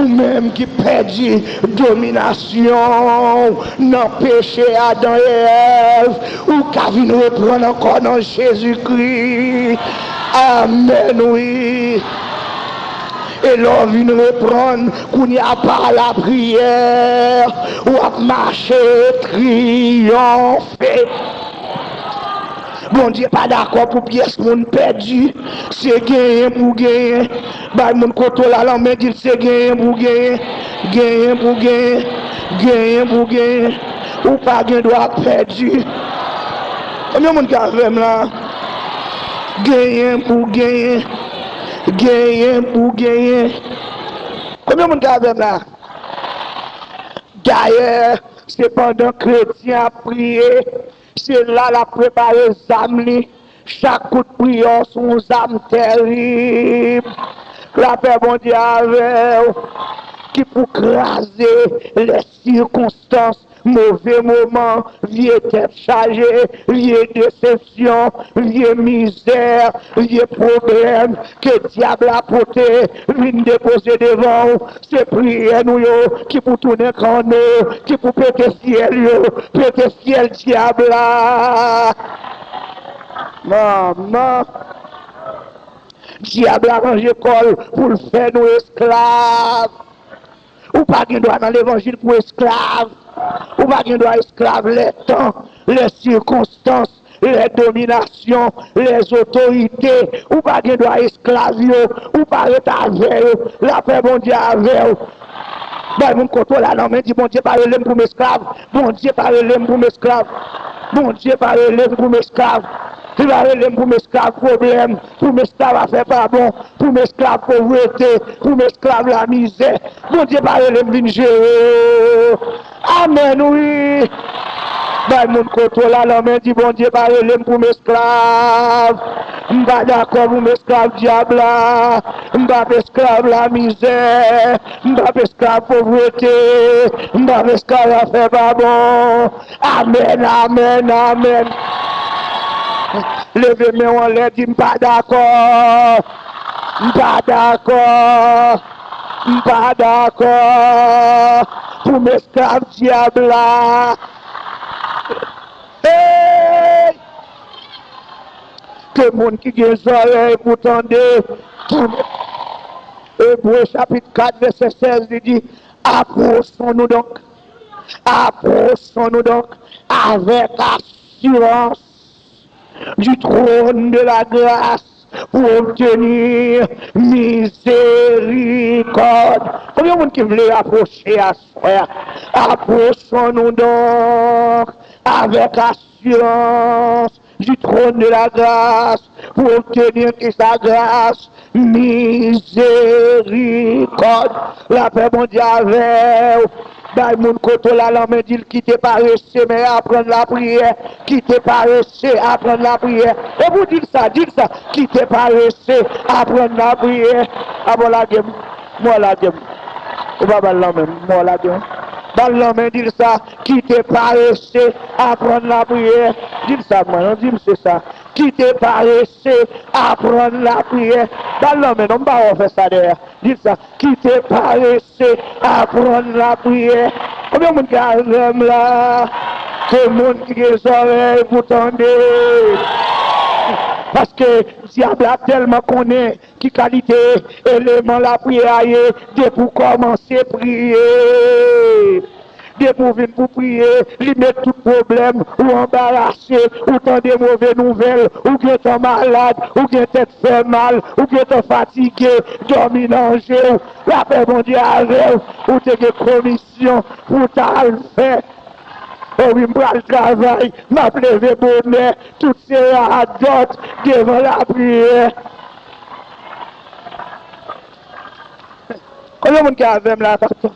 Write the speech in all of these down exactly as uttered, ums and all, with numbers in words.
Ou menm ki pèdi dominasyon w nan peche Adan e Èv, ou ka vin reprann ankò nan Jezikri. Amèn, wi. E lè w vin reprann, kounye a pa lapriyè, w ap mache triyonfe. Bondye pa dakò pou pyès moun pèdi. Se genyen pou genyen. Bay moun kote w la lanmen, di l se genyen pou genyen. Genyen pou genyen. Genyen pou genyen. Ou pa gen dwa pèdi. Konbyen moun ki avè m la? Genyen pou genyen. Genyen pou genyen. Konbyen moun ki avè m la? Dayè, se pandan kretyen ap priye, se la l ap prepare zam li. Chak kout priyè w se yon zam tèrib. Lapè Bondye avè w, ki pou kraze lè sikonstans, move moman, vye tèt chaje, vye desepsyon, vye mizè, vye pwoblèm ke dyab la pote vin depoze devan w. Se priyè nou yo ki pou tounen kanno, ki pou pete syèl yo, pete syèl dyab la. Manman, dyab la ranje kò l pou l fè nou esklav. Ou pa gen dwa nan levanjil pou esklav. Ou pa gen dwa esklav lè tan, lè sikonstans, lè dominasyon, lè otorite. Ou pa gen dwa esklav yo. Ou pa ret avè yo. Lapè Bondye avè w. Bay moun kote w la lanmen, di, Bondye pa rele m pou m esklav. Bondye pa rele m pou m esklav. Bondye pa rele m pou m esklav. Li pa rele m pou m esklav pwoblèm, pou m esklav afè pa bon, pou m esklav povrete, pou m esklav lamizè. Bondye pa rele m vin jere yo. Amèn, wi. Bay moun kote w la lanmen, di, Bondye pa rele m pou m esklav. M pa dakò pou m esklav dyab la. M p ap esklav lamizè. M p ap esklav povrete. M p ap esklav afè pa bon. Amèn, amèn, amèn. Leve men w anlè, di, m pa dakò. M pa dakò. M pa dakò pou m esklav dyab la. Hey! Ke moun ki gen zòrèy pou tande, tande. Ebre chapit kat, vèsè sèz, li di, approchons-nous donc, approchons-nous donc avec assurance du trône de la grâce pour obtenir miséricorde. Konbyen moun ki vle apwoche aswè a? Approchons-nous donc avec assurance du trône de la grâce pour obtenir ki sa? Grâce, miséricorde. Lapè Bondye avè w. Bay moun kote w la lanmen, di l kite parese, men aprann lapriyè. Kite parese, aprann lapriyè. Epi w di l sa, di l sa. Kite parese, aprann lapriyè. Avan w lage m, mwen lage m. Ou pa ba l lanmen, mwen lage m. Ba l lanmen, di l sa. Kite parese, aprann lapriyè. Di l sa, mwen, non, di m se sa. Kite parese, aprann lapriyè. Ba l lanmen, non, m pa wè w fè sa dèyè. Di l sa. Kite parese, aprann lapriyè. Konbyen moun ki avè m la? Ke moun ki gen zòrèy pou tande. Paske dyab la tèlman konnen ki kalite eleman lapriyè a ye, depi w kòmanse priye. Depi w vin pou priye, li met tout pwoblèm, ou anbarase, ou tande move nouvèl, ou gentan malad, ou gen tèt fè mal, ou gentan fatige, dòmi nan je w. Lapè Bondye avè w, ou te gen komisyon pou w t al fè. O wi, m pral travay, m ap leve bonè, tout se radòt devan lapriyè. Konbyen moun ki avè m la, pastè?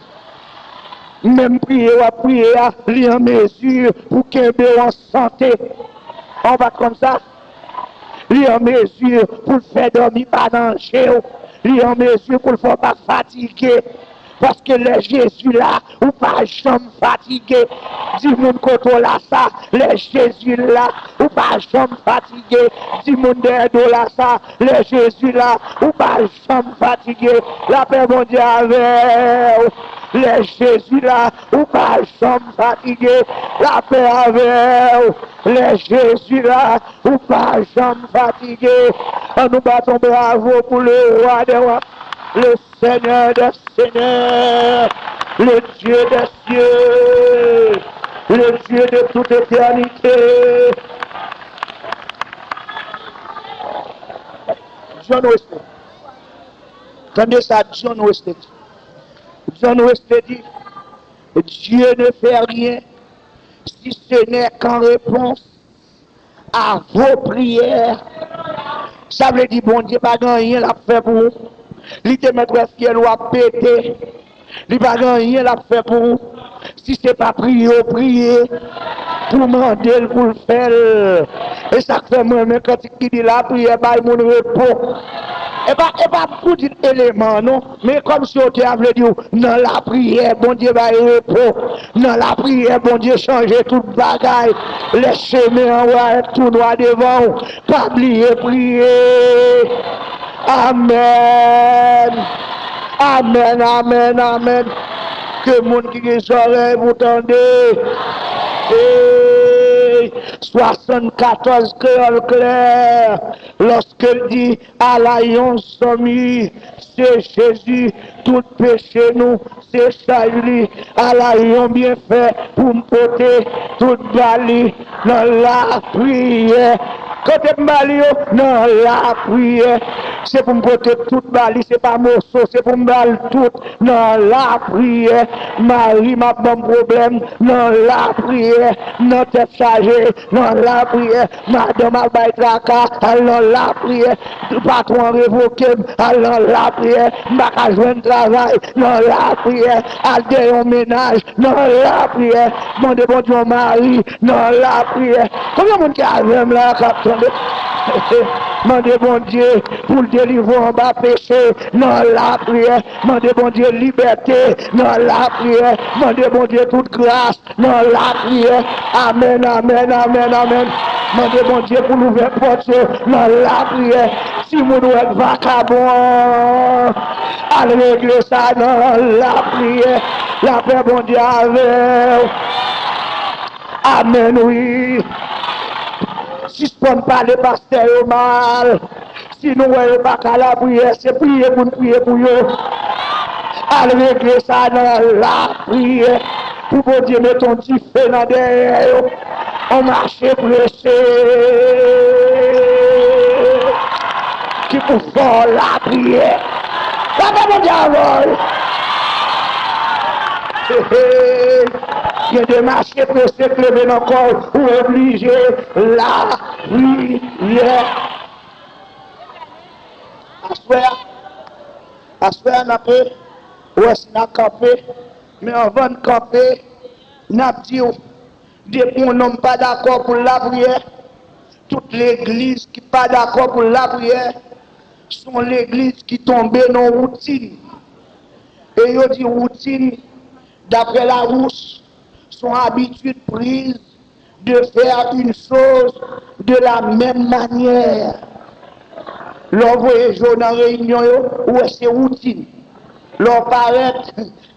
Menm priye w ap priye a, li an mezi pou kenbe w an sante. An pa t konn sa? Li an mezi pou l fè dòmi pa nan je w. Li an mezi pou l fè w pa fatige. Paske lè Jezi la, ou pa janm fatige. Di moun kote w la sa, lè Jezi la, ou pa janm fatige. Di moun dèyè do w la sa, lè Jezi la, ou pa janm fatige. Lapè Bondye avè w. Lè Jezi la, ou pa janm fatige. Lapè avè w. Lè Jezi la, ou pa janm fatige. Ann nou bat yon bravo pou le roi des rois, le Seigneur des seigneurs, le Dieu des cieux, le Dieu de toute éternité. John Wesley. Tande sa John Wesley di. John Wesley di, Dieu ne fait rien si ce n'est qu'en réponse à vos prières. Sa vle di Bondye pa gen anyen l ap fè pou ou. Li te mèt wè syèl ou ap pete. Li pa gen anyen l ap fè pou ou. Si se pa priye w priye pou mande l pou l fè l. E sa k fè mwen renmen kantik ki di lapriyè bay moun repo. E pa, e pa pou di eleman non. Men kòmsi otè a vle di w, nan lapriyè, Bondye bay repo. Nan lapriyè, Bondye chanje tout bagay. Lè chemen an va ret tou nwa devan w, pa bliye priye. Amèn. Amèn, amèn, amèn. Ke moun ki gen zòrèy pou tande. Hey, swasannkatòz kreyòl klè. Lòske l di, ala yon zanmi, se Jezi, tout peche nou, se chay li, ala yon byenfè pou m pote tout ba li nan lapriyè. Kote m ba li yo? Nan lapriyè. Se pou m pote tout ba li, se pa moso, se pou m ba l tout nan lapriyè. Mari m ap ban m pwoblèm nan lapriyè, nan tèt chaje, nan lapriyè. Madanm ap bay traka, al nan lapriyè. Patwon an revoke m, al nan lapriyè. M pa ka jwenn travay, nan lapriyè. Al gen yon mennaj, nan lapriyè. Mande Bondye yon mari, nan lapriyè. Konbyen moun ki avè m la k ap tande? Mande Bondye pou l delivre w anba peche, nan lapriyè. Mande Bondye libète, nan lapriyè. Mande Bondye tout gras, nan lapriyè. Amèn, amèn, amèn, amèn. Mande Bondye pou l ouvè pòt yo nan lapriyè. Timoun ou wè k vakabon an, al regle sa nan lapriyè. Lapè Bondye avè w. Amèn, wi. Sispann pale pastè yo mal. Si nou wè yo pa ka lapriyè, se priye pou n priye pou yo. Al regle sa nan lapriyè. Pou Bondye mete yon dife nan dèyè yo. On mache prese ki pou fè w lapriyè. Sa fè Bondye avè w. He, he. Gen de mache prese k leve nan kò w, ou oblije lapriyè. Aswè a, aswè a n ape wè si n a kanpe, men anvan n kanpe, n ap di w, depi yon nonm pa dakò pou l lapriyè, tout legliz ki pa dakò pou l lapriyè, se yon legliz ki tonbe nan woutin. E yo di woutin, daprè Larousse, se yon abitid priz de faire une chose de la même manière. Lè w voye je w nan reyinyon yo, ou wè se woutin. Lè w parèt,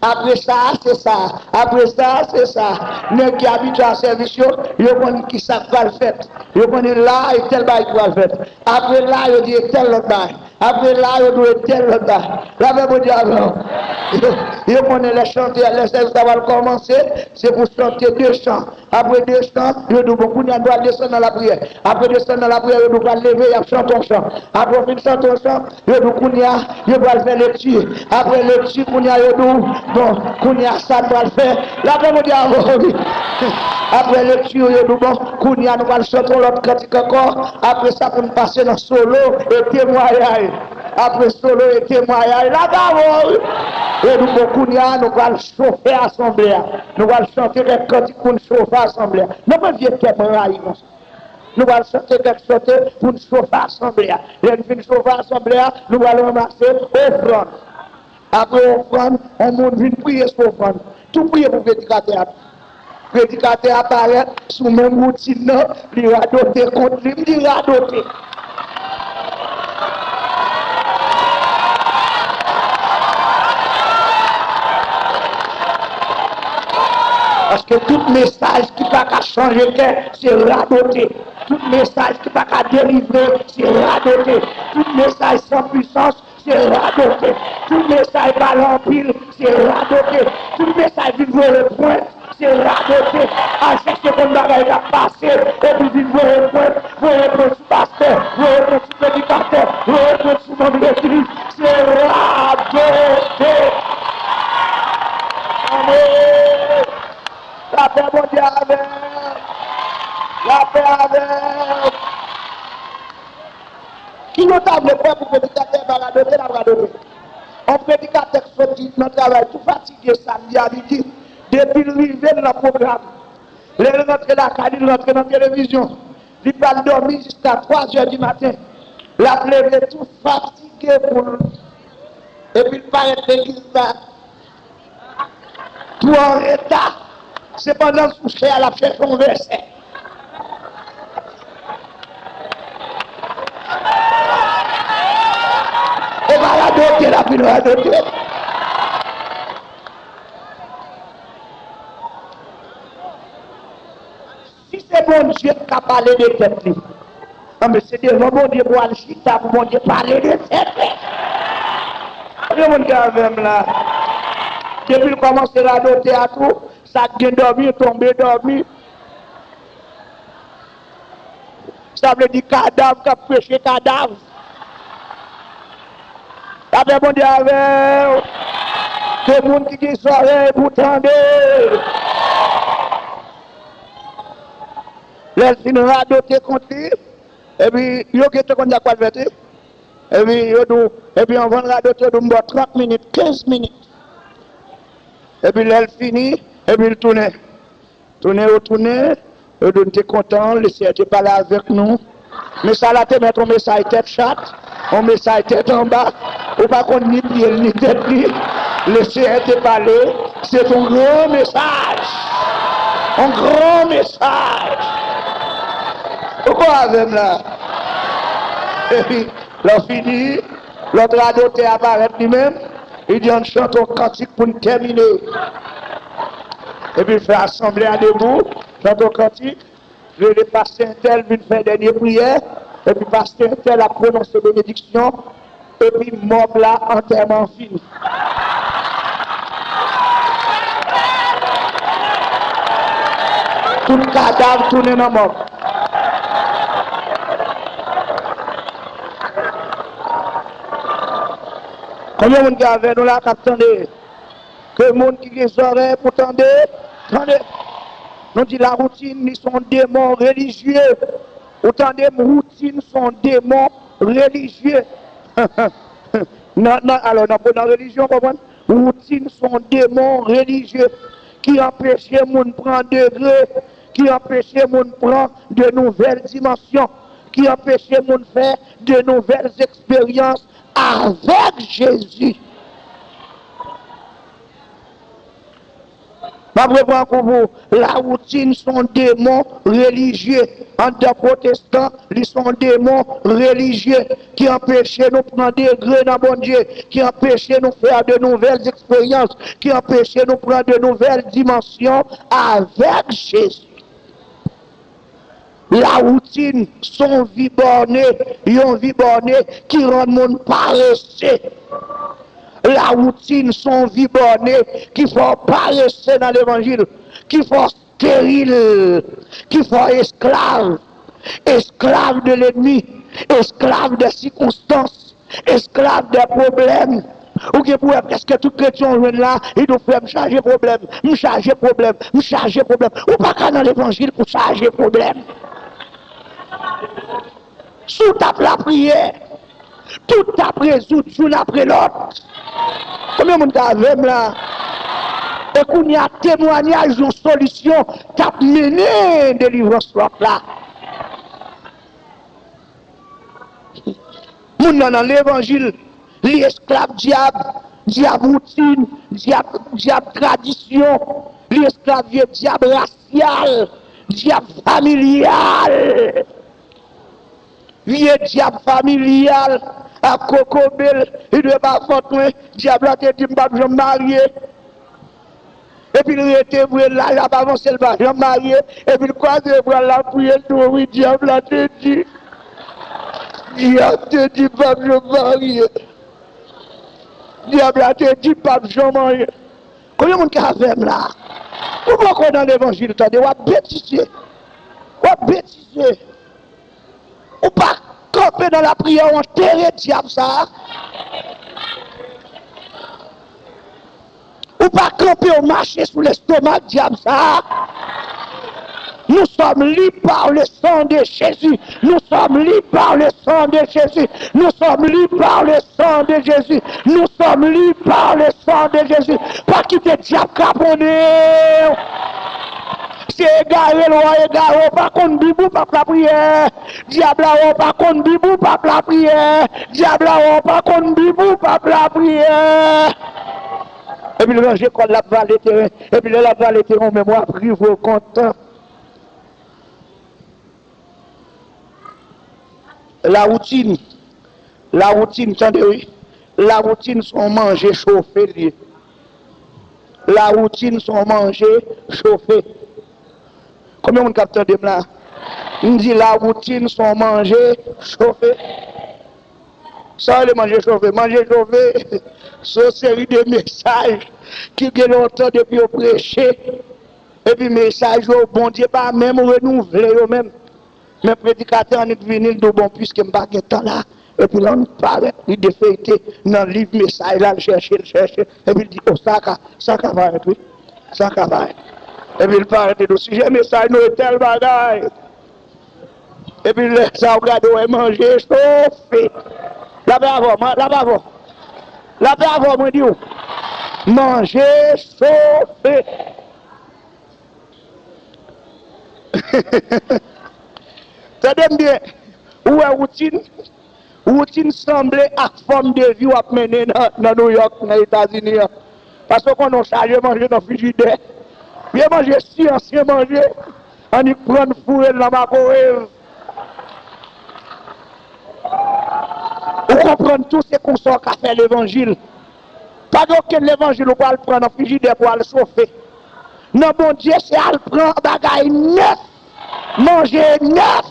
apre sa a, se sa. Apre sa a, se sa. Nèg ki abitye a sèvis yo, yo konn ki sa k pral fèt. Yo konnen la, e tèl bagay ki pral fèt. Apre la, yo di e tèl lòt bagay. Apre la, yo dwe tèl lòt bagay. Lapè Bondye avè w. Yo, yo konnen lè chante, lè sèvis la pral kòmanse, se pou chante de chan. Apre de chan, yo di w, bon, kounye a nou pral desann nan lapriyè. Apre desann nan lapriyè, yo di w pral leve, y ap chante yon chan. Apre w fin chante yon chan, yo di w kounye a, yo pral fè lekti. Apre lekti, kounye a, yo di w, bon, kounye a, sa n pral fè. Lapè Bondye avè w, wi. Apre lekti, yo di w, bon, kounye a, nou pral chante yon lòt kantik ankò. Apre sa, pou n pase nan solo e temwayaj. Apre solo e temwayaj, lapè avè w, wi. Yo di w, bon, kounye a, nou pral chofe asanble a. Nou pral chante kèk kantik pou n chofe asanble a. Nan mwen vye tèm rayi konsa. Nou pral chante kèk chante pou n chofe asanble a. Lè n fin chofe asanble a, nou pral ranmase ofrann. Apre ofrann, yon moun vin priye sou ofrann. Tou priye pou predikatè a. Predikatè a parèt sou menm woutin nan, li radote kont li, m di radote. Paske tout mesaj ki pa ka chanje kè, se radote. Tout mesaj ki pa ka delivre, se radote. Tout mesaj san pwisans, se radote. Tout mesaj pale anpil, se radote. Tout mesaj vin voye pwent, se radote. Al chèche konn bagay k ap pase, epi vin voye pwent, voye pwent sou pastè, voye pwent sou predikatè, voye pwent sou manm legliz, se radote. Amen. Lapè Bondye avè w. Lapè avè w. Ki nou ta vle kwè pou predikatè pa radote, l ap radote. Yon predikatè k soti nan travay tou fatige samdi a midi, depi l rive l nan pwogram. Lè l rantre lakay li, l rantre nan televizyon. Li pral dòmi jiska twa zè di maten. L ap leve tou fatige pou l. Epi l parèt legliz la tou an reta. Se pandan l sou chè a, l ap chèche yon vèsè. E pa radote l ap vin radote. Si se Bondye k ka pale de tèt li, anben se devan Bondye pou al chita pou Bondye pale de tèt li. Gen moun ki avè m la. Depi l kòmanse radote a tou, sa k gen dòmi, tonbe dòmi. Sa vle di kadav k ap preche kadav. Lapè Bondye avè w. Ke moun ki gen zòrèy pou tande. Lè l fin radote kont li, epi yo gentan konn sa k pral fèt, wi. Epi yo di w, epi anvan l radote, yo di w, "M ba w trant minit, kenz minit." Epi lè l fini, epi l tounen. Tounen, yo tounen, yo di w, "M te kontan, Lesenyè te pale avèk nou." Men sa la te mèt yon mesaj tèt chat, yon mesaj tèt anba. Ou pa konn ni pye l, ni tèt li. Lesenyè te pale, se te yon gran mesaj. Yon gran mesaj. Ou kwè avè m la? Epi, lè w fini, lòt radotè a parèt li menm, li di, "Ann chante yon kantik pou n tèmine." Epi l fè asanble a debou, chante yon kantik, rele pastè entèl vin fè dènye priyè, epi pastè entèl ap pwononse benediksyon, epi mòg la, antèman an fini. Tout kadav tounen nan mòg. Konbyen moun ki avè nou la k ap tande? Ke moun ki gen zòrèy pou tande, tande. Nou di lawoutin, li se yon demon relijye. Ou tande m, woutin se yon demon relijye. Nan, nan, alò, nan, nan relijyon, konprann? Woutin se yon demon relijye ki anpeche moun pran degre, ki anpeche moun pran de nouvèl dimansyon, ki anpeche moun fè de nouvèl eksperyans avèk Jezi. M ap reprann ankò pou lawoutin se yon demon relijye. Anndan pwotestan, li se yon demon relijye ki anpeche nou pran degre nan Bondye, ki anpeche nou fè de nouvèl eksperyans, ki anpeche nou pran de nouvèl dimansyon avèk Jezi. Lawoutin se yon vi bòne, yon vi bòne ki rann moun parese. Lawoutin se yon vi bòne ki fè w parese nan levanjil, ki fè w steril, ki fè w esklav, esklav de lènmi, esklav de sikonstans, esklav de pwoblèm. Ou gen pou wè prèske tout kretyen w jwenn la, li di w, "Frè, m chaje pwoblèm, m chaje pwoblèm, m chaje pwoblèm." Ou pa ka nan levanjil pou chaje pwoblèm. Si w t ap lapriyè, tout t ap rezoud youn apre lòt. Konbyen moun k avè m la? E kounye a, temwayaj yon solisyon t ap mennen delivrans lòt la. Moun nan nan levanjil, li esklav dyab, Dyab woutin, dyab, dyab tradisyon, li esklav vye dyab rasyal, dyab familyal. Vye dyab familyal ak kokobe l, li dwe pa fòt mwen. Dyab la te di m p ap janm marye. Epi l rete vre, laj ap avanse, l pa janm marye. Epi l kwaze bra l, l ap priye, l di, wi, dyab la te di. Dyab te di m p ap janm marye. Dyab la te di m p ap janm anyen. Konbyen moun ki avè m la? Ou poko nan levanjil, tande, w ap betize. W ap betize. Ou pa kanpe nan lapriyè, w antere dyab sa a. Ou pa kanpe, w mache sou lestomak dyab sa a. Nous sommes libres par le sang de Jésus. Nous sommes libres par le sang de Jésus. Nous sommes libres par le sang de Jésus. Nous sommes libres par le sang de Jésus. Pa kite dyab kraponnen w. Se egare l w a egare, w pa konn Bib, ou p ap lapriyè. Dyab la wè w pa konn Bib, ou p ap lapriyè. Dyab la wè w pa konn Bib, ou p ap lapriyè. Epi l ranje kò l, l ap vale teren. Epi lè l ap vale teren, ou menm w ap rive w kontan. Lawoutin. Lawoutin, tande wi. Lawoutin se yon manje chofe l ye. Lawoutin se yon manje chofe. Konbyen moun k ap tande m la? M di lawoutin se yon manje chofe. Sa rele manje chofe? Manje chofe, se yon seri de mesaj ki gen lontan depi yo preche. Epi mesaj yo, Bondye pa menm renouvle yo menm. Men predikatè annik vini, l di w, bon, piske m pa gen tan la, epi l annik parèt, li defeyte nan liv mesaj la, l chèche, l chèche, epi l di, o, sa ka, sa ka parèt, wi, sa ka parèt. Epi l parèt, li di w, sijè mesaj nou e tèl bagay. Epi lè sa w gade, w wè manje chofe. Lapè avè w, lapè avè w. Lapè avè w, mwen di w. Manje chofe. Tande m byen. Ou wè woutin? Woutin sanble ak fòm de vi w ap mennen nan, nan New York, nan Etazini an. Paske w konnen w chaje manje nan frijidè. Vye manje si ansyen manje, annik pran l foure l nan makwowev. Ou konprann tou, se konsa w ka fè levanjil. Pa gen okenn levanjil ou pral pran nan frijidè pou al chofe. Nan Bondye, se al pran bagay nèf, manje nèf,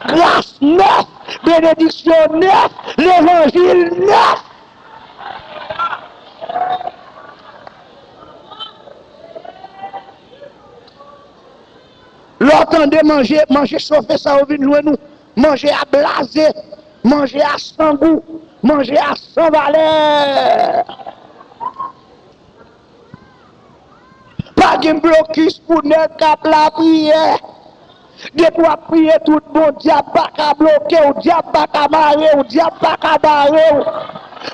gras nèf, benediksyon nèf, levanjil nèf. Lè w tande manje, manje chofe sa yo vin jwenn ou, manje a blaze, manje a san gou, manje a san valè. Pa gen blokis pou nèg k ap lapriyè. Depi w ap priye, tout bon, dyab pa ka bloke w, dyab pa ka mare w, dyab pa ka bare w.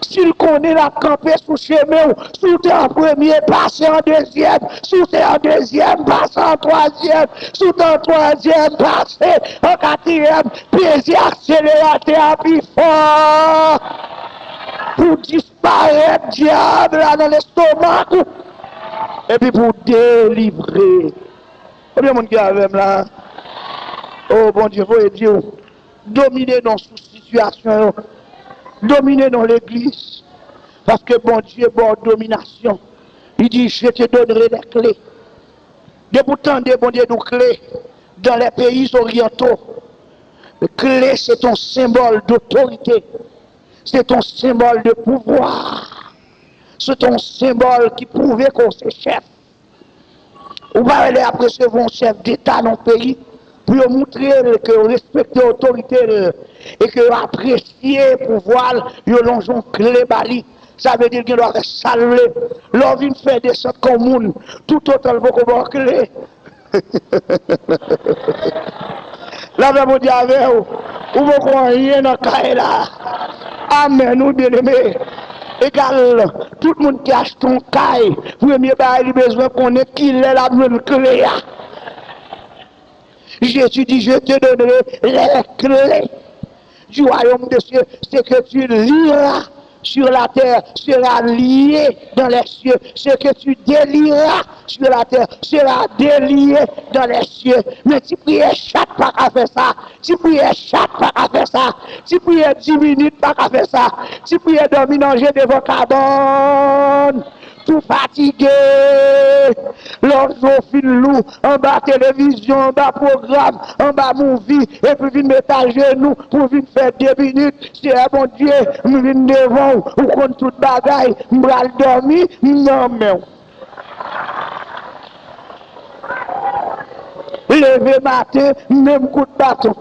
Si l konnen l ap kanpe sou chemen w, si w te an premye, pase an dezyèm, si w te an dezyèm, pase an twazyèm, si w te an twazyèm, pase an katriyèm, peze akseleratè a pi fò pou disparèt dyab la nan lestomak ou, epi pou w delivre. Konbyen moun ki avè m la? O, Bondye voye di w, domine non sou sitiyasyon yo. Domine non legliz. Paske Bondye ba w dominasyon. Li di, je te donnerai les clés. Depi w tande Bondye di w kle, dans les pays orientaux, kle se ton senbòl dotorite. Se ton senbòl de pouvwa. Se ton senbòl ki pwouve ke w se chèf. Ou pa wè lè y ap resevwa yon chèf deta nan yon peyi, pou yo moutre l ke yo respekte otorite l e ke yo apresye pouvwa l, yo lonje yon kle ba li. Sa vle di l gen dwa fè sa l vle. Lè w vin fè desant kon moun, toutotan l poko ba w kle, Lapè Bondye avè w. Ou poko anyen nan kay la. Amèn, wi, byeneme. Egal, tout moun ki achte yon kay, premye bagay li bezwen konnen kilè l ap jwenn kle a. Jésus dit, je te donnerai les clés du royaume des cieux. Ce que tu liras sur la terre sera lié dans les cieux. Ce que tu délieras sur la terre sera délié dans les cieux. Men ti priyè chat pa ka fè sa. Ti priyè chat pa ka fè sa. Ti priyè dis minit pa ka fè sa. Ti priyè dòmi nan je devan kabann. Tou fatige. Lè w zo fin lou, anba televizyon, anba pwogram, anba movie, epi vin met ajenou pou vin fè de minit. Seyè Bondye, m vin devan w, ou konn tout bagay, m pral dòmi, m nan men w. Leve maten, menm kout baton.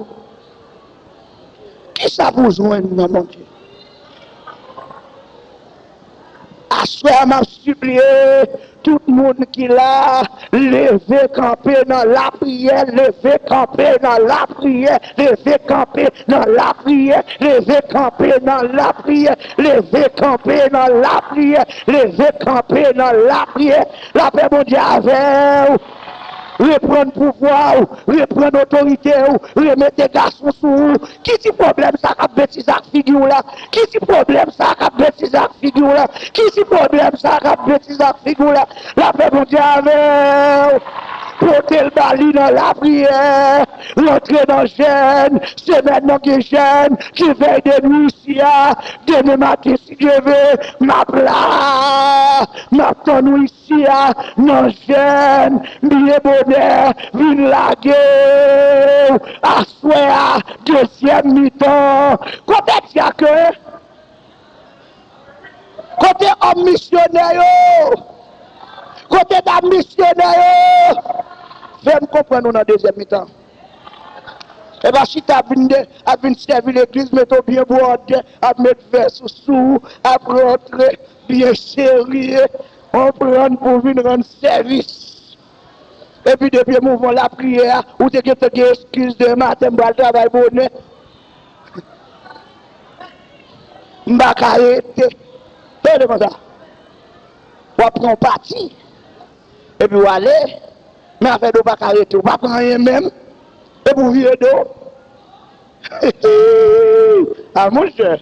Kisa pou jwenn nan Bondye? Aswè a, m ap sipliye tout moun ki la, leve kanpe nan lapriyè, leve kanpe nan lapriyè, leve kanpe nan lapriyè, leve kanpe nan lapriyè, leve kanpe nan lapriyè, leve kanpe nan lapriyè. Lapè Bondye avè w. Reprann pouvwa w, reprann otorite w, remete gason sou ou. Ki ti pwoblèm sa k ap betize ak figi w la? Ki ti pwoblèm sa k ap betize ak figi w la? Ki ti pwoblèm sa k ap betize ak figi w la? Lapè Bondye avè w. Pote l ba li nan lapriyè. Rantre nan jèn. Semèn nan gen jèn ki vèy de nwi isi a. Demen maten, si Dye ve, m ap la. M ap tann ou isi a nan jèn, byen bonè, vin lage w aswè a, dezyèm mitan. Kote dyak yo ye? Kote òm misyonè yo? Kote dam misyonè yo? Fè m konprann nou nan dezyèm mitan. E pa chita ap vin de, ap vin sèvi legliz, mete w byen bwòdè, ap met vès ou sou ou, ap rantre byen serye, konprann pou vin rann sèvis. Epi depi mouvman lapriyè a, ou te gentan gen eskiz, demen maten m pral travay bonè. M pa ka rete. Tande konsa. W ap pran yon pati. Epi w ale. Men afè de w pa ka rete. W pa pran anyen menm. Epi w vire do. A monchè.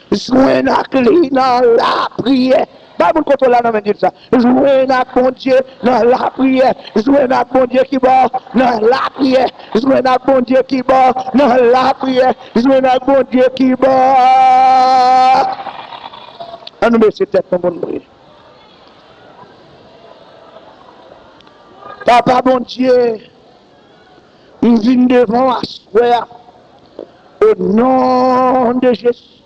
Jwenn ak li nan lapriyè. Bay moun kote w la nan men di l sa. Jwenn ak Bondye nan lapriyè. Jwenn ak Bondye ki ba w nan lapriyè. Jwenn ak Bondye ki ba w nan lapriyè. Jwenn ak Bondye ki ba w. Ann nou bese tèt nou pou n priye. Papa Bondye, m vin devan w aswè a, o non de Jezi.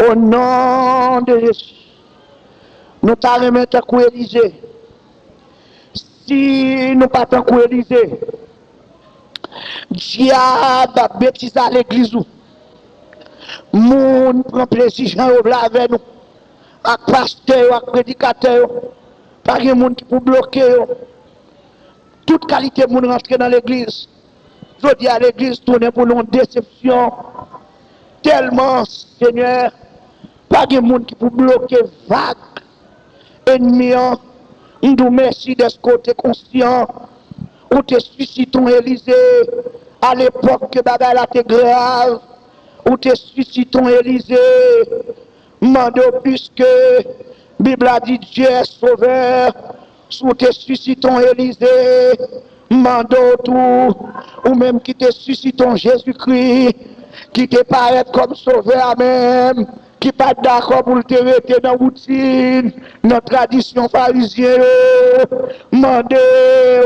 O non de Jezi. Nou ta renmen tankou Elize. Si nou pa tankou Elize, dyab ap betize a legliz ou. Moun pran plezi jan yo vle avè nou. Ak pastè yo, ak predikatè yo. Pa gen moun ki pou bloke yo. Tout kalite moun rantre nan legliz. Jodi a, legliz tounen pou nou yon desepsyon. Tèlman, Senyè, pa gen moun ki pou bloke vag ennmi an. M di w mèsi dèske w te konsyan. Ou te sisite yon Elize alepòk ke bagay la te grav. Ou te sisite yon Elize. M mande w, piske Bib la di Dye sovè, si w te sisite yon Elize, m mande w tou, ou menm ki te sisite yon Jezikri, ki te parèt kòm sovè a menm, ki pa t dakò pou l te rete nan woutin, nan tradisyon farizyen yo, mande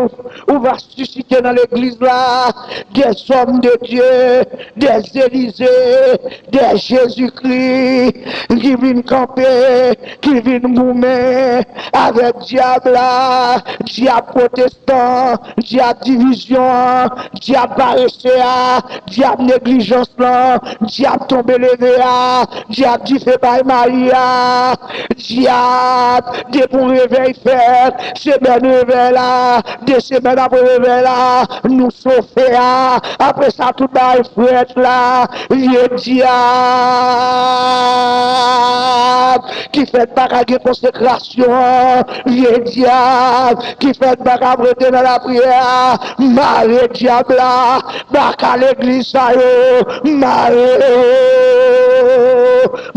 w, ou va sisite nan legliz la, des hommes de Dieu, des Élisée, des Jésus-Christ, ki vin kanpe, ki vin goumen avèk dyab la, dyab pwotestan, dyab divizyon an, dyab parese a, dyab neglijans lan, dyab tonbe leve a, dyab Dife bay mayi a. Dyab, depi yon revèy fèt, semèn revèy la, de semèn apre revèy la, nou sofe a. Apre sa, tout bagay frèt la. Vye dyab ki fè n pa ka gen konsekrasyon an, vye dyab ki fè n pa ka rete nan lapriyè a, mare dyab la, baka legliz sa yo, mare yo,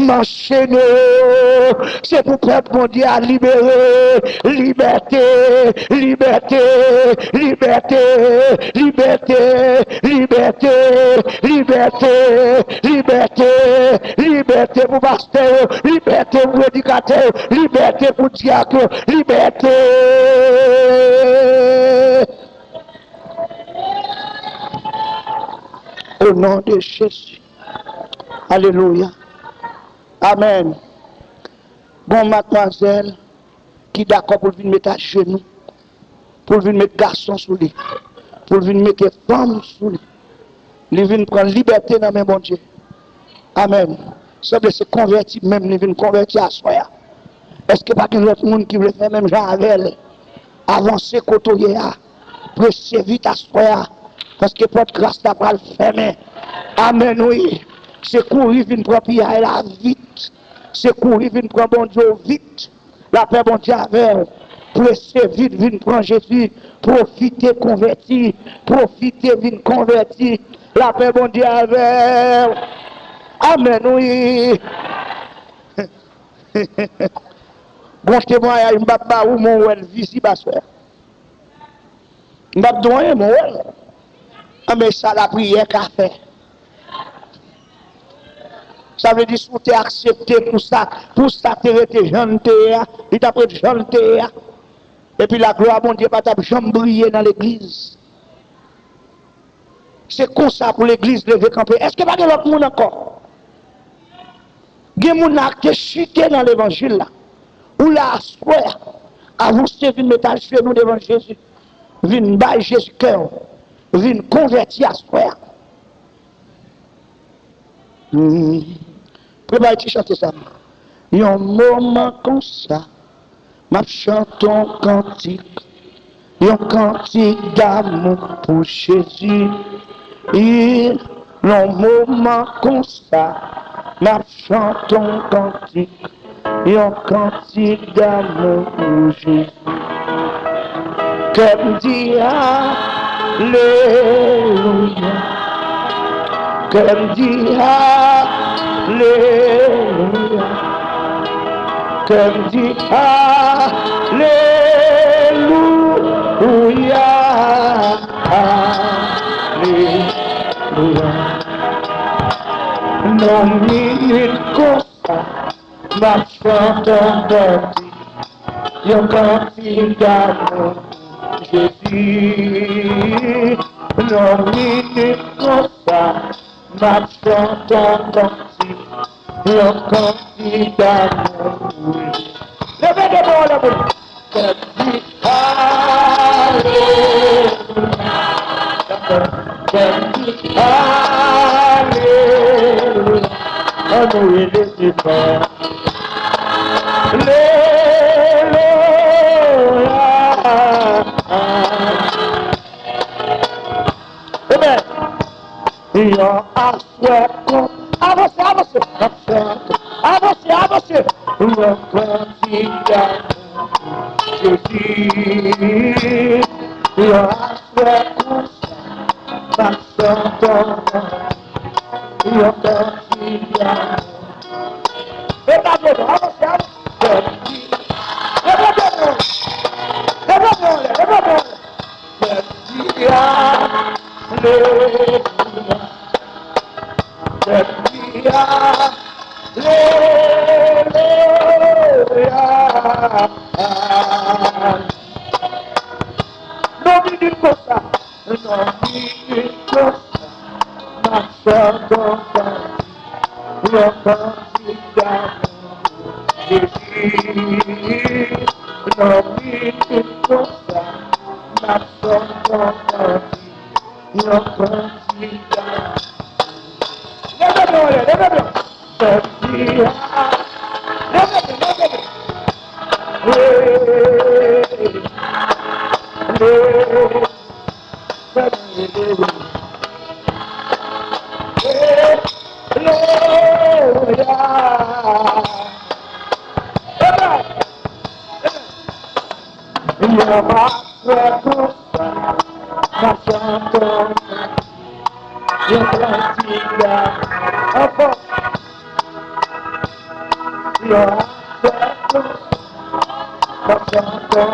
manchene yo. Se pou pèp Bondye a libere, libète, libète, libète, libète, libète, libète, libète, libète pou pastè yo, libète pou predikatè yo, libète pou dyak yo, libète. O non de Jezi. Alelouya. Amèn. Gon madmwazèl ki dakò pou l vin met ajenou, pou l vin met gason sou li, pou l vin mete fanm sou li. Li vin pran libète nan men Bondye. Amèn. Sanble se konvèti menm li vin konvèti aswè a. Èske pa gen lòt moun ki vle fè menm jan avè l? Avanse kote w ye a. Prese vit aswè a. Paske pòt gras la pral fèmen. Amèn, wi. Se kouri vin pran piyay la vit. Se kouri vin pran Bondye w vit. Lapè Bondye avè w. Prese vit vin pran Jezi. Pwofite konvèti. Pwofite vin konvèti. Lapè Bondye avè w. Amèn, wi. Gon temwayaj m p ap ba ou, men w wè l vizib aswè a. M p ap di w anyen, men w wè l. Anben, sa lapriyè ka fè. Sa vle di, si w te aksepte pou sa, pou sa te rete jan l te ye a, li t ap ret jan l te ye a. Epi laglwa Bondye pa t ap janm briye nan legliz. Se konsa pou legliz leve kanpe. Èske pa gen lòt moun ankò? Gen moun la ki te chite nan levanjil la. Ou la aswè a, avanse vin met ajenou devan Jezi. Vin bay Jezi kè w. Vin konvèti aswè a. Hmm. Prepare ti chante sa. Yon moman konsa, m ap chante yon kantik, yon kantik damou pou Jezi. Yon moman konsa, m ap chante yon kantik, yon kantik damou pou Jezi. Kè m di alelouya. Kè m di alelouya. Kè m di alelouya. Alelouya. Nan minit konsa, m ap chante yon kantik, yon kantik damou pou Jezi. Nan minit konsa, m ap chante yon kantik, yon kantik damou pou Jezi. Leve de men w anlè pou li. Kè m di alelouya. Kè m di alelouya. Ann nou rele Senyè. Alelouya. Amen. Yon aswè kon. Avanse, avanse. Avanse, avanse. Yon kantik damou Jezi. Yon aswè konsa, m ap chante yon kantik damou. Leve men w, avanse, avanse. Leve men w. Leve men w, leve men w. Kè m di alelouya. Kè m di alelouya. Nan minit konsa, nan minit konsa, m ap chante yon kantik, yon kantik damou. Jezi, nan minit konsa, m ap chante yon kantik, yon kantik damou. Leve men w anlè, leve men w. Kè m di Alelouya. Amen. Yo va fè konsa, va chanter, yo pran ti gaz. Ankò. Yo va fè konsa, va chanter,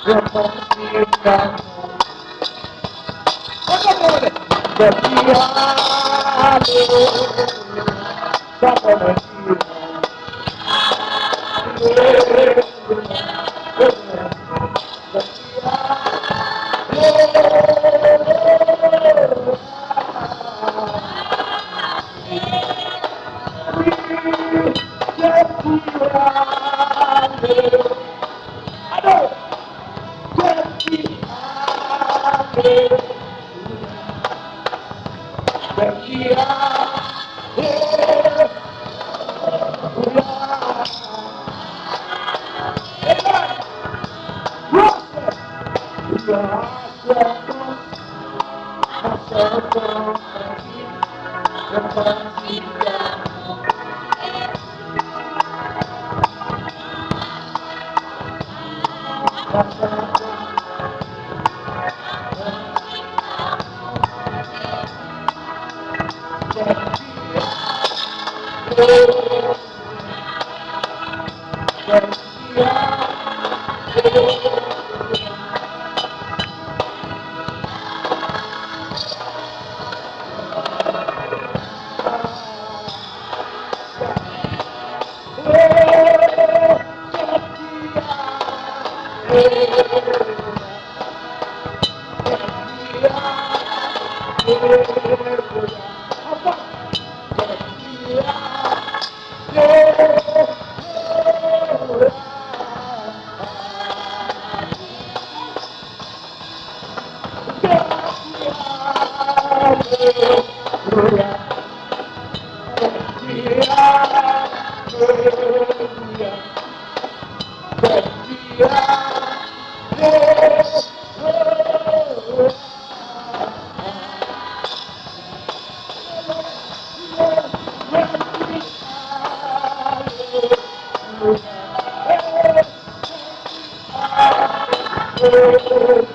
yo pran ti gaz. Ankò, ankò, ankò. Alelouya.